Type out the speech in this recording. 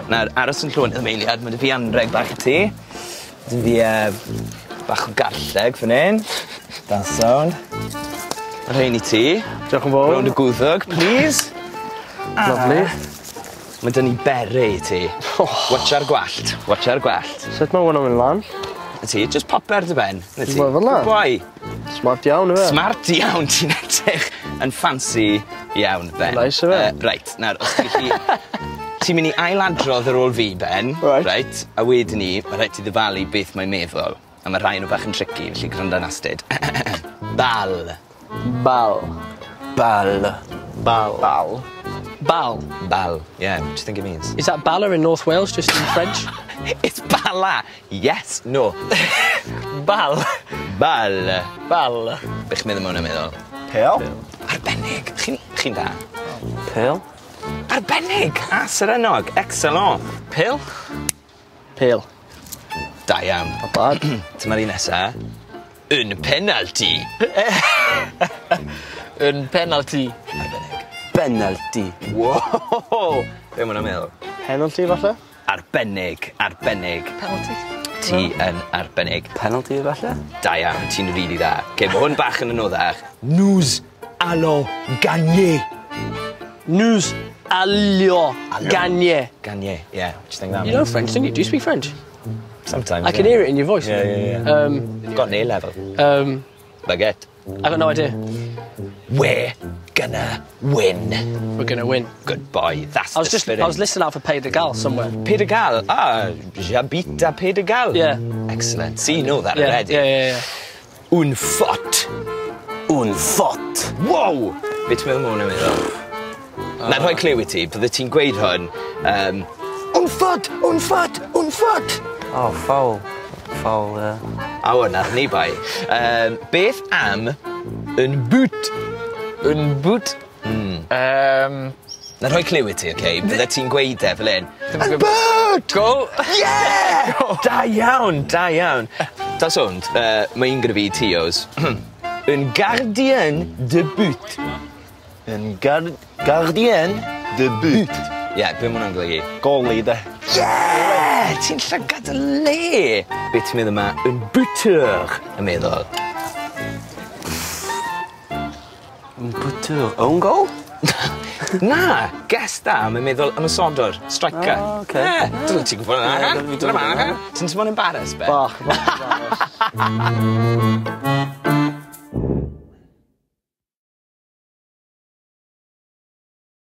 Nawr, aros yn llonydd am eiliad, ma' 'dy fi anreg bach i ti. 'Dy fi bach o garlleg fan 'yn. Da sôn. Ma' rhein i ti. Diolch yn fowr. Rownd y gwddwg, plîs. Lyfli. Ma' 'dy ni beret i ti. Oh. Watsia'r gwallt, watsia'r gwallt. Sut ma' wnna'n myn' lan? 'Na ti, jyst pop e ar dy ben. 'Na ti. Wel fel 'na? Good boy. Smart iawn yfe? Smart iawn, ti'n edrych yn ffansi iawn, Ben. Neis yfe? Reit, nawr, os ti gallu... Ti'n mynd i ailadrodd ar ôl fi, Ben. Reit. Reit, a wedyn 'ny, ma' rhaid ti ddyfalu beth mae'n meddwl. A ma' rhai o nw bach yn tricky, felly gwranda'n astud. Bal. Bal. Bal. Bal. Bal. Bal. Bal. Yeah, what do you think it means? Is that Bala in North Wales, just in French? It's Bala! Yes, no. Bal. Bal. Bal. Be' chi'n meddwl ma' wnna'n meddwl? Pêl. Arbennig. Chi'n chi'n da. Pêl. Arbennig! A serennog. Excellent. Pêl. Pêl. Da iawn. Not bad. Dyma'r un nesa. Un penalty. Un penalty. Arbennig. Penalty. Wow! Be' ma' wnna'n meddwl? Penalty falle? Arbennig, arbennig. Penalty. Ti yn arbennig. Penalty falle? Da iawn, ti'n rili dda. 'Kay, ma' hwn bach yn anoddach. Nous allons gagner. Nous allons gagner. Gagner, yeah. What do you think that You know means? French, don't you? Do you speak French? Sometimes. I can yeah. hear it in your voice. Yeah. Got an A level. Baguette. I got no idea. We're gonna win. We're gonna win. Good boy. That's I was the just spirit. I was listening out for Pays de Galles somewhere. Pays de Galles. Ah, j'habite à Pays de Galles. Yeah. Excellent. See, you know that Yeah, already. yeah. Un faute. Un faute. Wow! Be ti'n meddwl ma' hwnna'n meddwl? Na rhoi cliw i ti, bydde ti'n gweud hwn, un faute, un faute, un faute! Oh, foul. Foul, yeah. A hwn ar ni bai. Beth am un but? Un boot. Na rhoi cliw i ti, oce? Bydde ti'n gweud e fel un. Ddim yn Un boot! Goal! Yeah! Da iawn, da iawn. Da sownd, mae un gyda fi, Tios. Un gardien de but. Un gardien de but. Ie, yeah, be ma' hwnna'n golygu? Goli de. Yeah! Ti'n llygad y le! Be ti'n meddwl ma' un buteur yn meddwl? Un buteur. Own goal? Na, guess da, mae'n meddwl ymosodwr, striker. Oh, ocê. Ie, dyla ti'n gwybod hwnna, Ie, han? dyla fi Dyla gwbod ma, hwnna. han? Ti'n teimlo'n embarrassed, Ben? Bach, bach embarrassed.